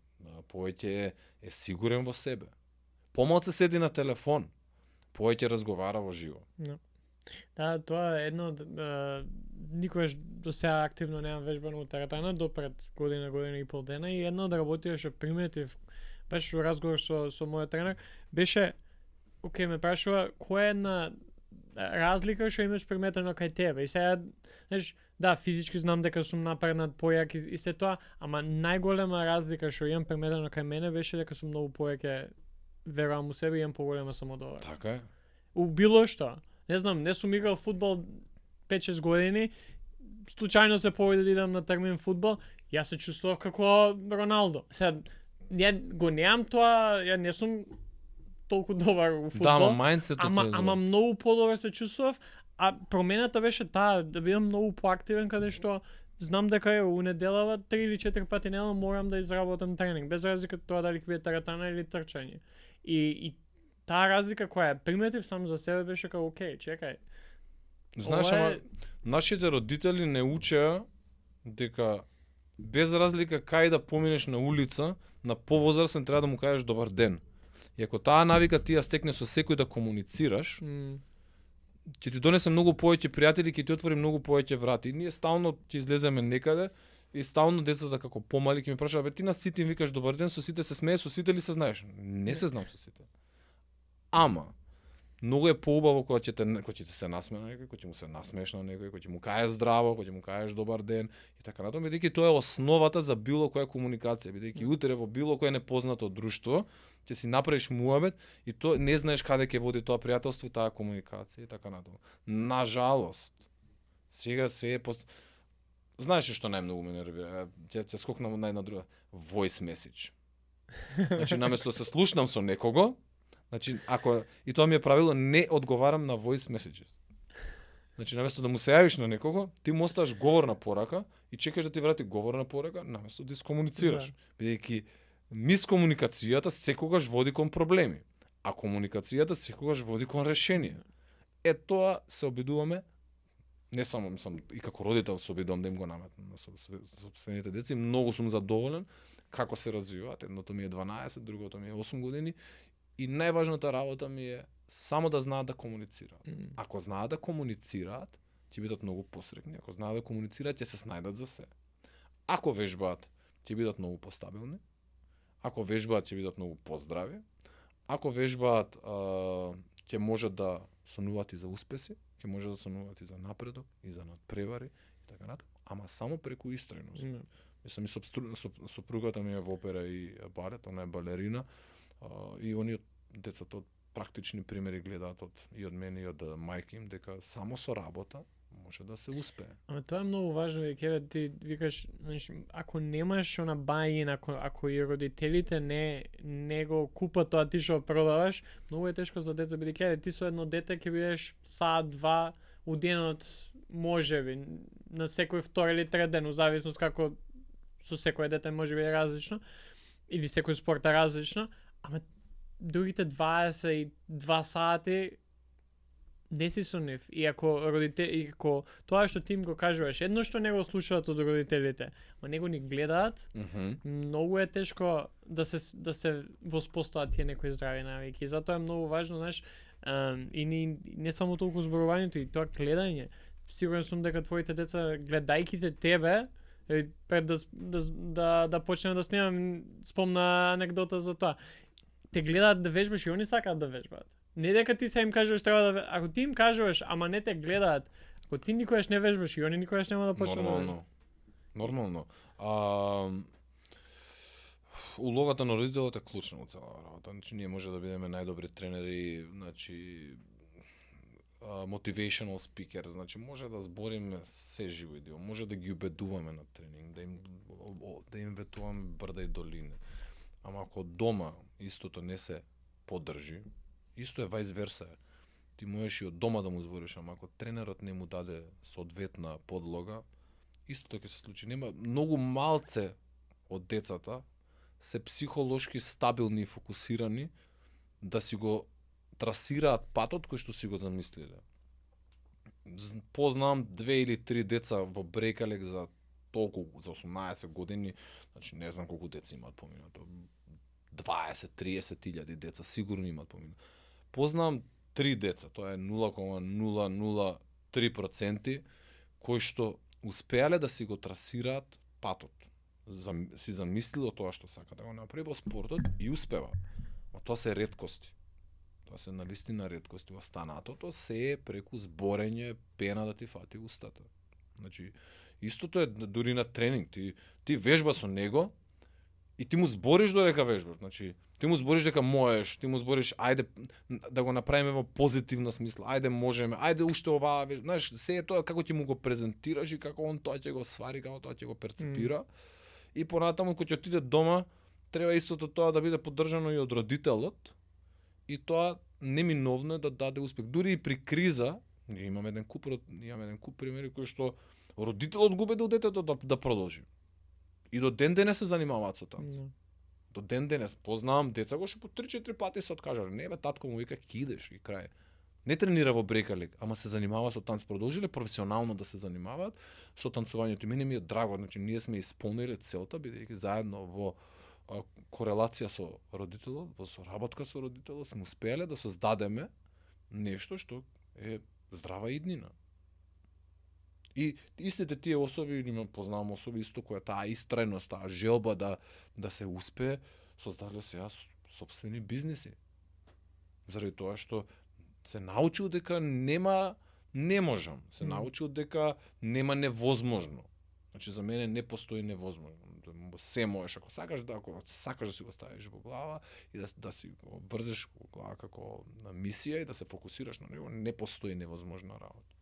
повеќе е сигурен во себе. Помалку седи на телефон, повеќе разговара во живо. Да, тоа е едно никогаш до сега активно немам вежбано у теретана до пред година и пол дена и едно да работиш што приметив баш во разговор со мојот тренер беше ме прашува која е една разлика што имаш приметено кај тебе и сега знаеш да физички знам дека сум напреднат појак и се тоа, ама најголема разлика што имам приметено кај мене беше дека сум многу повеќе верувам у себе и имам поголема самодовера. Така е. У било што. Не знам, не сум играл фудбал 5-6 години, случајно се поведе да идам на термин фудбал, јас се чувствував како Роналдо. Сега, ја го неам тоа, ја не сум толку добар у фудбал, да, ама многу подобар се чувствував, а промената беше таа, да бидам многу поактивен каде што знам дека у неделава 3 или 4 пати недела морам да изработам тренинг, без разлика тоа дали ќе биде теретана или трчање. И таа разлика која приметив сам за себе беше како окей, чекај. Знаеш, ама нашите родители не учеа дека без разлика кај да поминеш на улица, на повозрастен треба да му кажеш добар ден. И ако таа навика ти ја стекне со секој да комуницираш, ќе ти донесе многу повеќе пријатели, ќе ти отвори многу повеќе врати. И ние стално ќе излеземе некаде и стално децата како помали ќе ми прашаат, бе ти на сите им викаш добар ден, со сите се смееш, со сите ли се знаеш? Не се знам со сите. Ама многу е поубаво кога ќе ти се насмее на некој, кога ќе му се насмееш на некој, кога ќе му кажеш здраво, кога ќе му кажеш добар ден и така натаму, бидејќи тоа е основата за било која комуникација, бидејќи утре во било кое непознато друштво ќе си направиш муабет и то не знаеш каде ќе води тоа пријателство и таа комуникација и така натаму. Нажалост, сега се е знаеш што најмногу ме нервира? Ќе скокнам на една друга. Voice message. Значи наместо да се слушнам со некого, значи ако и тоа ми е правило, не одговарам на voice messages. Значи наместо да му се јавиш на некого, ти му оставаш говорна порака и чекаш да ти врати говорна порака, наместо да искомуницираш. Бидејќи мискомуникацијата секогаш води кон проблеми, а комуникацијата секогаш води кон решение. Тоа се обидуваме, не само мислам и како родител се обидувам да им го наметнам на собствените деца и многу сум задоволен како се развиваат. Едното ми е 12, другото ми е 8 години и најважната работа ми е само да знаат да комуницираат. Ако знаат да комуницираат, ќе бидат многу посрекни. Ако знаат да комуницираат, ќе се снајдат за се. Ако вежбаат ќе бидат многу постабилни. Ако вежбаат, ќе бидат многу поздрави. Ако вежбаат, ќе можат да сонуваат и за успеси, ќе можат да сонуваат и за напредок, и за надпревари, и така натаму, ама само преку истрајност. Мислам, и сопругата ми е во опера и балет, она е балерина, и оние децата од практични примери гледаат и од мене и од мајка им, дека само со работа може да се успее. Ама тоа е многу важно, дека ти викаш, значи, ако немаш она баин, ако и родителите не го купат тоа ти што продаваш, многу е тешко за деца, бидејќи ти со едно дете ќе бидеш саат, два у денот, можеби на секој втори или трет ден, зависност како со секој дете можеби е различно или секој спорт е различно, ама другите 22 сати не си со нив. И ако ако тоа што ти им го кажуваш, едно што не го слушаат од родителите, ма него ни гледаат, многу е тешко да се воспостават тие некои здрави навики. Затоа е многу важно, знаеш, и не само толку зборувањето, и тоа гледање. Сигурен сум дека твоите деца, гледајќите тебе, пред да почнеме да снимам, спомна анекдота за тоа. Те гледаат да вежбаш и они сакаат да вежбаат. Не дека ти се им кажуваш треба да, ако ти им кажуваш, ама не те гледаат, ако ти никогаш не вежбаш и они никогаш нема да почнат да вежбаат. Нормално. Улогата на родителот е клучна во цела работа. Значи ние може да бидеме најдобри тренери, значи motivational speaker, значи може да збориме се живо и диво, може да ги убедуваме на тренинг, да им ветуваме брда и долини. Ама ако дома истото не се поддржи, исто е vice versa. Ти можеш и од дома да му збориш, ама ако тренерот не му даде соодветна подлога, истото ќе се случи. Нема многу малце од децата се психолошки стабилни и фокусирани да си го трасираат патот кој што си го замислиле. Познавам 2 или 3 деца во Брейкалек за 18 години, значи не знам колку деца имаат поминато. 20-30 илјади деца сигурно имаат поминато. Познавам 3 деца, тоа е 0,003% кои што успеале да си го трасираат патот. Си замислило тоа што сака да го направи во спортот и успева. Но тоа се реткости. Тоа се навистина реткости. Останатото се е преку зборење, пена да ти фати устата. Значи, истото е дури на тренинг. Ти вежба со него и ти му збориш додека вежбаш. Значи, ти му збориш дека можеш, ти му збориш ајде да го направиме во позитивна смисла, ајде можеме, ајде уште оваа вежба. Знаеш, се е тоа како ти му го презентираш и како он тоа ќе го свари, како тоа ќе го перцепира. И понатаму кога ќе отиде дома, треба истото тоа да биде поддржано и од родителот. И тоа неминовно е да даде успех. Дури и при криза, имаме еден куп примери кои што родителот го убедил детето да продолжи. И до ден денес се занимаваат со танц. До ден денес познавам деца кои што по 3-4 пати се откажале. Не бе, татко му вика ќе идеш и крај. Не тренира во Брейкалек, ама се занимава со танц. Продолжиле професионално да се занимаваат со танцувањето. Мене ми е драго, значи ние сме исполниле целта бидејќи заедно во корелација со родителот, во соработка со родителот, сме успеале да создадеме нешто што е здрава иднина. И истите тие особи, или познавам особи исто која таа истреност, таа желба да се успее, создале сега сопствени бизниси. Заради тоа што се научил дека нема не можам, се научил дека нема невозможно. Значи за мене не постои невозможно. Се можеш ако сакаш да си го ставиш во глава и да си го врзеш во глава како на мисија и да се фокусираш на него, не постои невозможна работа.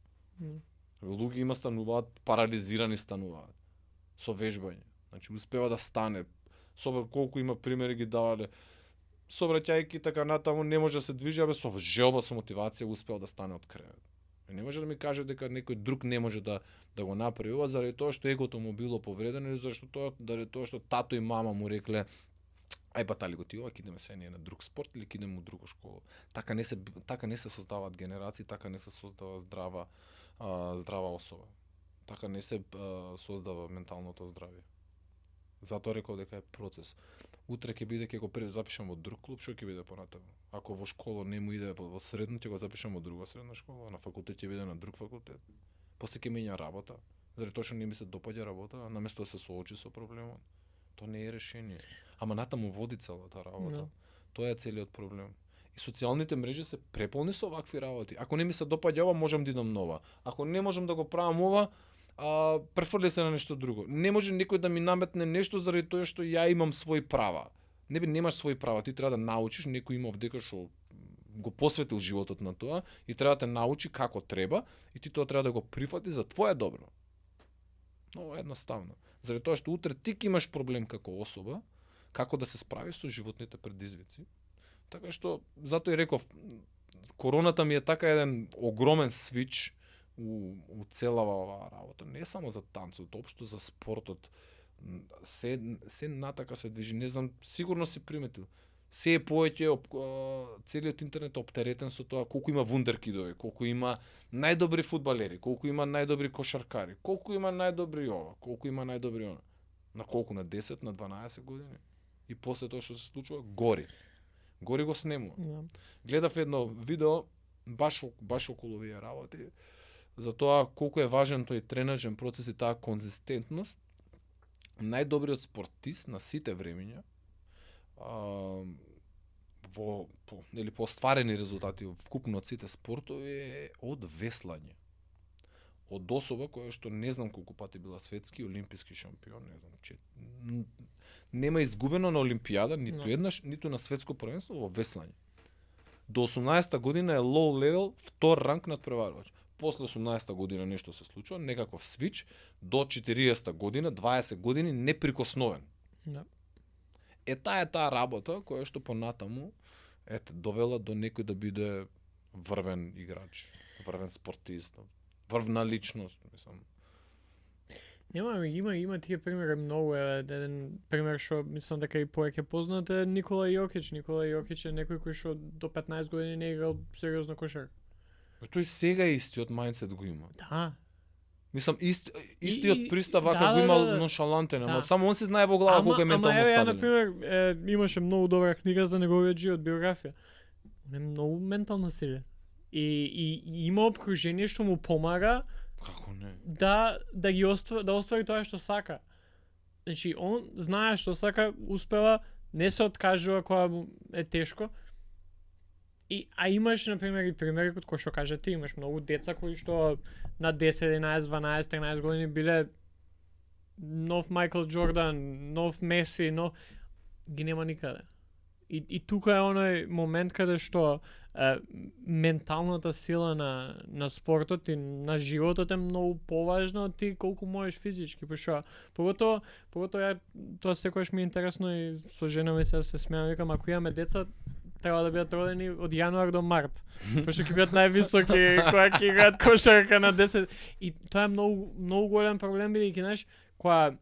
Луѓе има стануваат парализирани стануваат со вежбање. Значи успева да стане. Колку има примери ги давале. Собраќајки така натаму не може да се движи, абе со желба, со мотивација успеал да стане од кревет. Не може да ми каже дека некој друг не може да го направи ова заради тоа што егото му било повредено или заради тоа што тато и мама му рекле ај батали го ти ова, ќе идеме сега ние на друг спорт или ќе идеме у друга школа. Така не се создаваат генерации, така не се создава здрава особа. Така не се создава менталното здравје. Затоа реков дека е процес. Утре ќе биде, ќе го запишам во друг клуб, што ќе биде понатаму. Ако во школа не му иде во средно, ќе го запишам во друга средна школа, на факултет ќе биде на друг факултет. После ќе менја работа, заради тоа што не ми се допаѓа работа, наместо да се соочи со проблемот. Тоа не е решение. Ама натаму води целата работа. Да. Тоа е целиот проблем. И социјалните мрежи се преполни со овакви работи. Ако не ми се допаѓа ова, можам да идам нова. Ако не можам да го правам ова, префрли се на нешто друго. Не може некој да ми наметне нешто заради тоа што ја имам свои права. Немаш свои права, ти треба да научиш, некој има овдека што го посветил животот на тоа и треба да те научи како треба и ти тоа треба да го прифати за твое добро. Много едноставно. Заради тоа што утре ти ќе имаш проблем како особа, како да се справиш со животните предизвици. Така што, затоа и реков, короната ми е така еден огромен свич у целава оваа работа. Не само за танцот, општо за спортот. Се натака се движи. Не знам, сигурно си приметил. Се е повеќе целиот интернет оптеретен со тоа колку има вундеркидови, колку има најдобри фудбалери, колку има најдобри кошаркари, колку има најдобри ова, колку има најдобри она. На колку? На 10, на 12 години? И после тоа што се случува, гори го снемува. Да. Гледав едно видео баш околу овие работи за тоа колку е важен тој тренажен процес и таа конзистентност. Најдобриот спортист на сите времиња по остварени резултати вкупно од сите спортови е од веслање. Од особа која што не знам колку пати била светски олимписки шампион, не знам, нема изгубено на олимпијада ниту еднаш, ниту на светско првенство во веслање. До 18-та година е low level, втор ранг надпреварувач. После 18-та година нешто се случува, некаков свич, до 40-та година, 20 години неприкосновен. Да. Таа работа која што понатаму довела до некој да биде врвен играч, врвен спортист, врвна личност, мислам. Има тие примери многу. Еден пример што мислам дека и повеќе познат е Никола Јокич. Никола Јокич е некој кој што до 15 години не играл сериозно кошарка. Тој сега истиот мајндсет го има. Да. Мислам, истиот пристав вака го имал ноншалантен, ама само он се знае во глава колку е ментално стабилен. Ама например, имаше многу добра книга за неговиот живот, биографија. Он е многу ментално силен. И има обкружение што му помага како не? Да оствари тоа што сака. Значи, он знае што сака, успела, не се откажува кога е тешко. А имаш, например, и примери кои што кажете, имаш многу деца кои што на 10, 11, 12, 13 години биле нов Майкл Джордан, нов Меси, ги нема никаде. И тука е оној момент каде што менталната сила на спортот и на животот е многу поважна од ти колку можеш физички, пошто поготово ја тоа секогаш ми е интересно и со жена ми се смеам, викам, ако имаме деца треба да бидат родени од јануар до март, пошто ќе бидат највисоки кога ќе играат кошарка на 10. И тоа е многу голем проблем, бидејќи знаеш, кога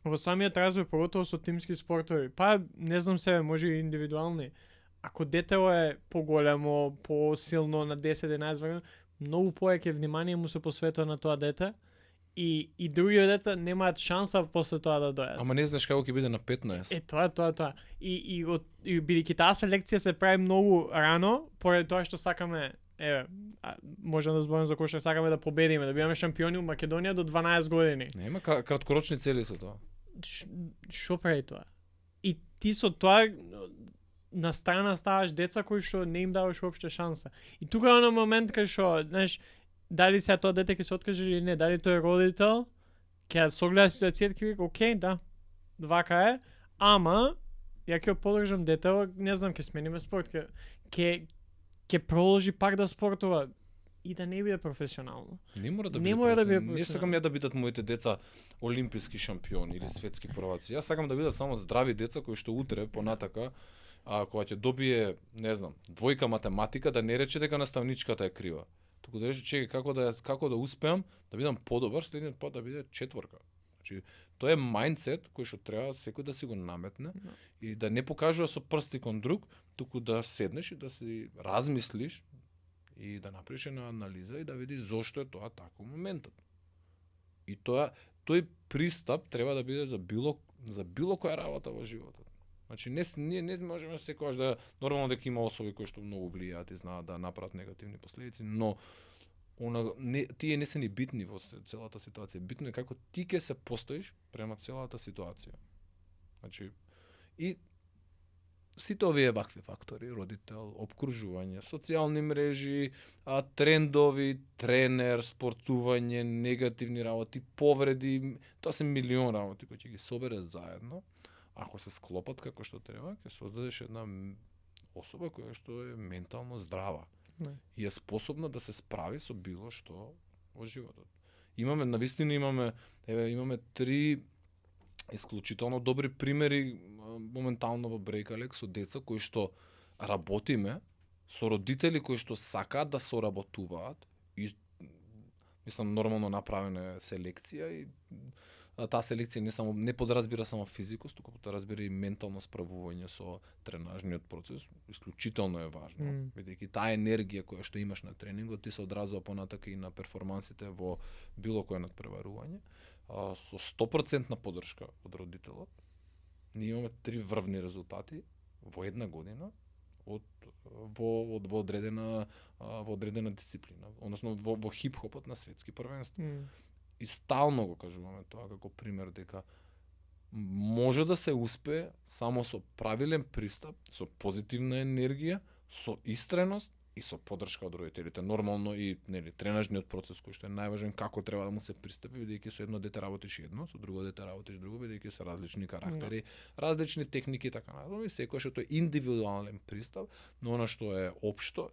во самиот развој, поготово со тимски спортови, па не знам себе, може и индивидуални. Ако детево е поголемо, посилно на 10-11 години, многу повеќе внимание му се посветува на тоа дете и другите деца немаат шанса после тоа да дојдат. Ама не знаеш како ќе биде на 15. Тоа. И бидејќи таа селекција се прави многу рано, поради тоа што сакаме, можам да зборам за кошар, сакаме да победиме, да бидеме шампиони во Македонија до 12 години. Нема краткорочни цели со тоа. Што прави тоа? И ти со тоа на страна ставаш деца кои што не им даваш уопште шанса. И тука е оној момент кај што, знаеш, дали сега тоа дете ќе се откаже или не, дали тој родител ќе согледа ситуацијата, ќе вика, окей, да, вака е, ама ја ќе подржам детето, не знам, ќе смениме спорт, ќе продолжи пак да спортува и да не биде професионално. Не мора да биде професионално. Не сакам ја да бидат моите деца олимписки шампиони или светски прваци. Јас сакам да бидат само здрави деца кои што утре понатака кога ќе добие, не знам, двојка математика, да не рече дека наставничката е крива. Туку да рече, чеки, како да успеам да бидам подобар, следниот пат да биде четворка. Значи, тоа е мајндсет кој што треба секој да си го наметне и да не покажува со прсти кон друг, туку да седнеш и да си размислиш и да направиш една анализа и да видиш зошто е тоа така во моментот. И тој пристап треба да биде за било која работа во животот. Значи не можеме секогаш да нормално дека има особи кои што многу влијаат и знаат да направат негативни последици, но тие не се ни битни во целата ситуација. Битно е како ти ќе се постоиш према целата ситуација. Значи и сите овие вакви фактори, родител, обкружување, социјални мрежи, трендови, тренер, спортување, негативни работи, повреди, тоа се милион работи кои ќе ги собере заедно. Ако се склопат како што треба, ќе создадеш една особа која што е ментално здрава. Не. И е способна да се справи со било што во животот. Навистина имаме 3 исклучително добри примери моментално во Breakalek со деца кои што работиме, со родители кои што сакаат да соработуваат и мислам нормално направена селекција и таа селекција не подразбира само физикост, туку подразбира и ментално справување со тренажниот процес. Исклучително е важно, бидејќи таа енергија која што имаш на тренингот ти се одразува понатака и на перформансите во било кое надпреварување. Со 100% поддршка од родителот, ние имаме 3 врвни резултати во една година во одредена дисциплина, односно во хип-хопот на светски првенства. И стално го кажуваме тоа како пример дека може да се успее само со правилен пристап, со позитивна енергија, со истреност и со поддршка од родителите. Нормално и тренажниот процес кој што е најважен како треба да му се пристапи, бидејќи со едно дете работиш едно, со друго дете работиш друго, бидејќи се различни карактери, различни техники и така натаму. И секојаш тоа е индивидуален пристап, но она што е општо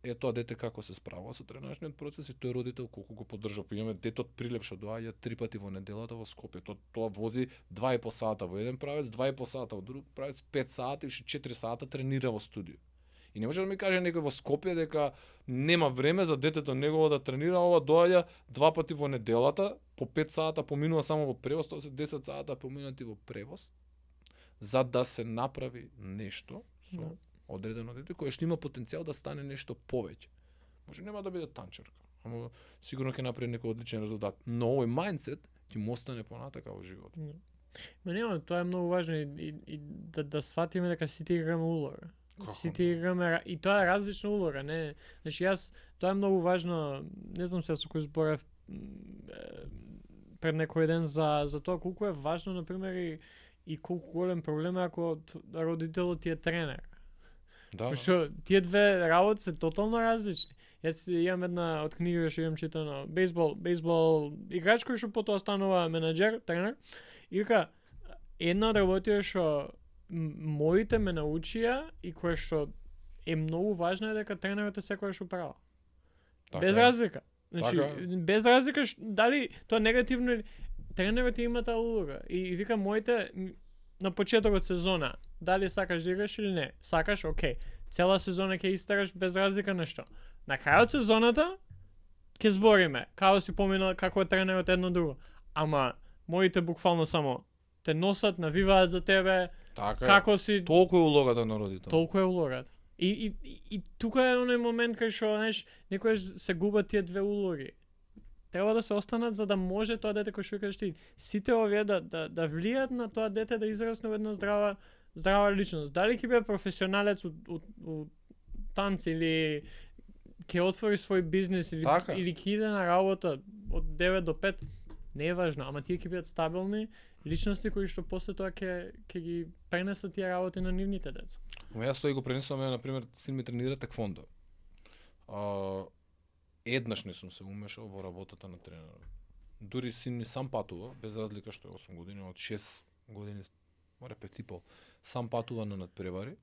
е тоа дете како се справува со тренажниот процес и тој родител колку го поддржува. Имаме детот Прилеп што доаѓа 3 пати во неделата во Скопје. Тоа вози 2,5 сата во еден правец, 2,5 сата во друг правец, 5 сати, уште 4 сата тренира во студио. И не може да ми каже некој во Скопје дека нема време за детето негово да тренира, ова доаѓа 2 пати во неделата, по 5 сата поминува само во превоз, тоа се 10 сата поминати во превоз, за да се направи нешто со одредено дете кое што има потенцијал да стане нешто повеќе. Може нема да биде танчерка, ама сигурно ќе направи некој одличен резултат. Но овој мајндсет ќе му остане понатака во животот. Нема, тоа е многу важно и да сватиме дека сите играме улога. Сите играме и тоа е различна улога, не. Значи тоа е многу важно, не знам се со кој зборев пред некој ден за тоа колку е важно на пример и колку голем проблем е ако родителот ти е тренер. Да. Што тие две работи се тотално различни. Јас имам една од книги што имам читано, бейсбол играч кој што потоа станува менаџер, тренер. И вика една од работите што моите ме научија и која што е многу важна е дека тренерот е секојаш управа. Без разлика. Значи без разлика дали тоа негативно тренерот има таа улога. И вика моите на почетокот сезона, дали сакаш да играш или не, сакаш, окей. Цела сезона ќе истераш без разлика на што. На крајот сезоната ќе збориме, како си поминал како е тренерот едно друго. Ама моите буквално само те носат, навиваат за тебе, така како си... Толку е улогата на родител. Толку е улогата. И тука е оној момент кај што, знаеш, некојаш се губат тие две улоги. Треба да се останат за да може тоа дете кој што кажеш ти, сите овие да влијат на тоа дете да израсне во една здрава личност. Дали ќе биде професионалец у танци или ќе отвори свој бизнес или ќе иде на работа од 9 до 5, не е важно, ама тие ќе бидат стабилни личности кои што после тоа ќе ги пренесат тие работи на нивните деца. Јас тоа го пренесувам, на пример, син ми тренира теквондо. Еднаш не сум се умешал во работата на тренерот. Дури син ми сам патува, без разлика што е 8 години, од 6 години, море 5 и пол, сам патува на надпревари.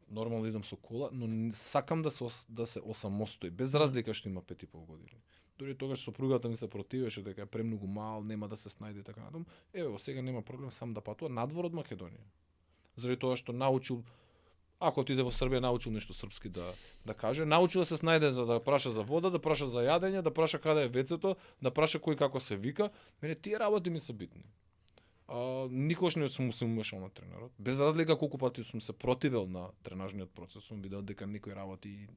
Нормално идам со кола, но сакам да се осамостои, без разлика што има 5 и пол години. Дури тогаш сопругата ми се противеше дека е премногу мал, нема да се снајде и така натаму. Еве, сега нема проблем сам да патува надвор од Македонија. Заради тоа што научил, ако отиде во Србија, научил нешто српски да каже, научил да се снајде за да праша за вода, да праша за јадење, да праша каде е вецето, да праша кој како се вика. Мене тие работи ми се битни. Никогаш не сум се умешал на тренерот. Без разлика колку пати сум се противел на тренажниот процес, сум видел дека некои работи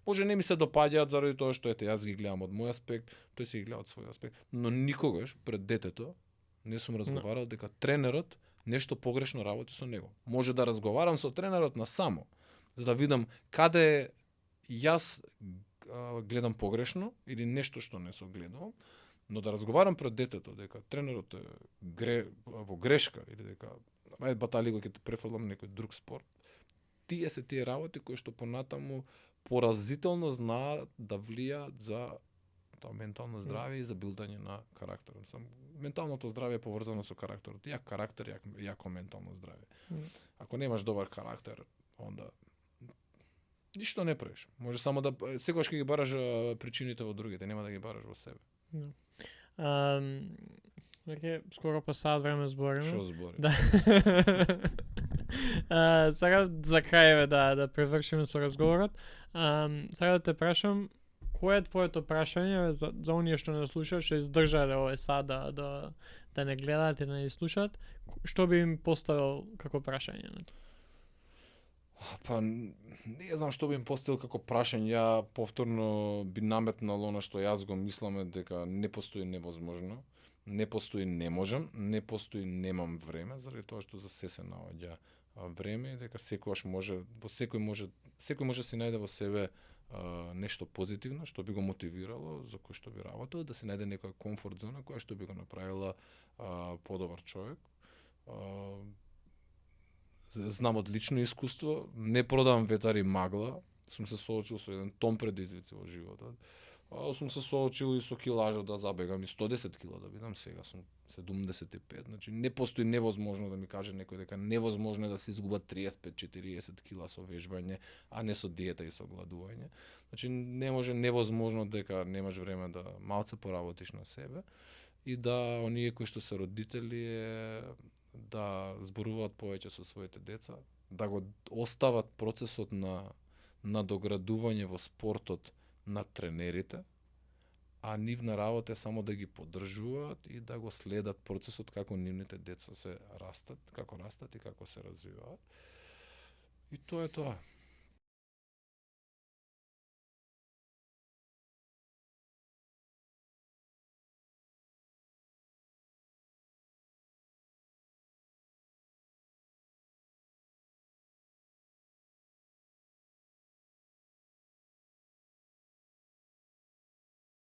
може не ми се допаѓаат заради тоа што јас ги гледам од мој аспект, тој се ги гледа од свој аспект, но никогаш пред детето не сум разговарал дека тренерот нешто погрешно работи со него. Може да разговарам со тренерот на само, за да видам каде јас гледам погрешно или нешто што не согледувам, но да разговарам пред детето дека тренерот е во грешка или дека ајде батали го ќе те префрлам некој друг спорт. Тие се тие работи кои што понатаму поразително знаат да влијаат за тоа ментално здравје и за билдање на карактерот. Менталното здравје е поврзано со карактерот. Јак карактер, јако ментално здравје. Ако немаш добар карактер, онда ништо не правиш. Може само да секогаш ќе ги бараш причините во другите, нема да ги бараш во себе. Веќе скоро па сат време збориме. Што збори? Да. Сега за крај да превршиме со разговорот. Сега да те прашам, кое е твоето прашање за оние што не слушаат, што издржале овој сад да не гледаат и да не слушаат, што би им поставил како прашање? Па не знам што би им поставил како прашање. Ја повторно би наметнал она што јас го мислам дека не постои невозможно, не постои не можам, не постои немам време, заради тоа што за се наоѓа време и дека секогаш може, секој може си најде во себе нешто позитивно што би го мотивирало, за кој што би работел, да се најде некоја комфорт зона која што би го направила подобар човек. Знам од лично искуство, не продавам ветар и магла, сум се соочил со еден том предизвици во животот. Сум се соочил и со килажа да забегам и 110 кила да бидам, сега сум 75. Значи не постои невозможно да ми каже некој дека невозможно е да се изгубат 35-40 кила со вежбање, а не со диета и со гладување. Значи не може невозможно дека немаш време да малце поработиш на себе и да оние кои што се родители да зборуваат повеќе со своите деца, да го остават процесот на доградување во спортот на тренерите, а нивна работа е само да ги поддржуваат и да го следат процесот како нивните деца се растат, како растат и како се развиваат. И тоа е тоа.